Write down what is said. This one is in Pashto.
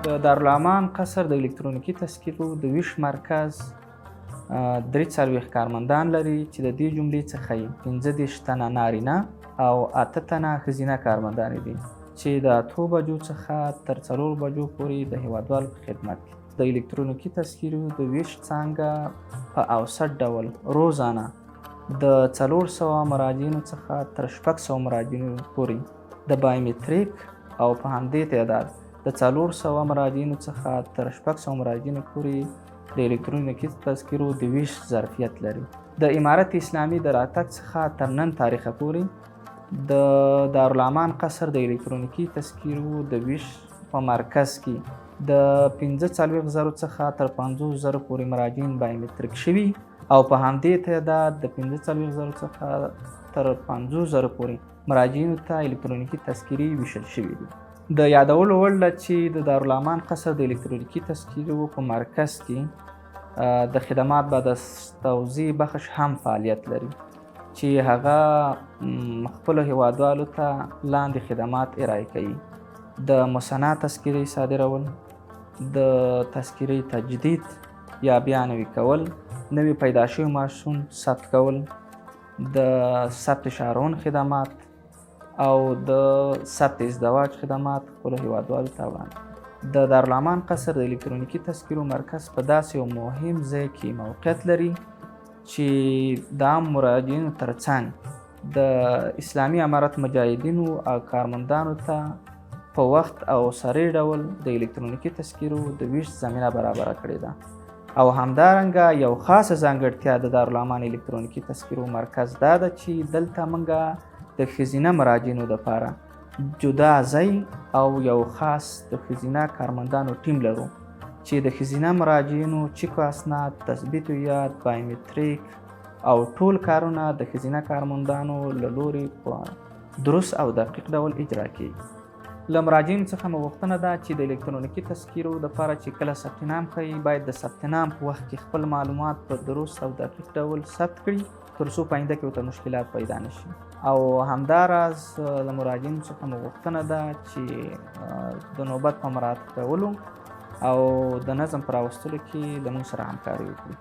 د دارالامان قصر د الکترونیکي تذکرو د ویش مرکز 43 کارمندان لري چې د دې جملې څخه یې 35 تنه نارینه او 8 تنه ښځینه کارمندان دي چې د 8 بجو څخه تر 4 بجو پورې د هیوادوالو په خدمت کې. د الکترونیکي تذکرو د ویش څانګه په اوسط ډول روزانه د 400 مراجعینو څخه تر 600 مراجعینو پورې د بایومتریک او په همدې تعداد د 400 مراجعینو څخه تر 600 مراجعینو پورې د الکترونیکي تذکرو د ویش ظرفیت لري. د امارت اسلامي د راتګ څخه تر نن تاریخه پورې د دارالامان قصر د الکترونیکي تذکرو د ویش په مرکز کې د 45,000 څخه تر 50,000 پورې مراجعین بایومتریک شوي او په همدې تعداد د 45,000 څخه تر 50,000 پورې مراجعینو ته الکترونیکي تذکرې ویشل شوي دي. د یادولو وړ ده چې د دارالامان قصر د الکترونیکي تذکرو په مرکز کې د خدمات بعد از توزیع بخش هم فعالیت لري چې هغه خپلو هیوادوالو ته لاندې خدمات ارائه کوي: د مثنی تذکرې صادرول، د تذکرې تجدید یا بیا نوي کول، نوي پیدا شوي ماشوم ثبت کول، د ثبت شهرون خدمات او د ثبت ازدواج خدمات خپلو هیوادوالو ته وړاندې. د دارالامان قصر د الکترونیکي تذکرو مرکز په داسې یو مهم ځای کې موقعیت لري چې د عام مراجعینو ترڅنګ د اسلامي امارت مجاهدینو او کارمندانو ته په وخت او سرې ډول د الکترونیکي تذکرو د ویش زمینه برابره کړې ده. او همدارنګه یو خاصه ځانګړتیا د دارالامان الکترونیکي تذکرو مرکز دا ده چې دلته موږ د ښځینه مراجعینو دپاره جدا ځای او یو خاص د ښځینه کارمندانو ټیم لرو چې د ښځینه مراجعینو چیکو اسناد، تثبیت هویت، بایومتریک او ټول کارونه د ښځینه کارمندانو له لوري په درست او دقیق ډول اجرا کیږي. له مراجعینو څخه مو غوښتنه ده چې د الکترونیکي تذکرو دپاره چې کله ثبت نام کوي باید د ثبت نام په وخت کې خپل معلومات په درست او دقیق ډول ثبت کړي تر څو په آینده کې ورته مشکلات پیدا نشي. او همداراز له مراجعینو څخه مو غوښتنه ده چې د نوبت په مراعات کولو او د نظم په راوستلو کې له موږ سره همکاري وکړي.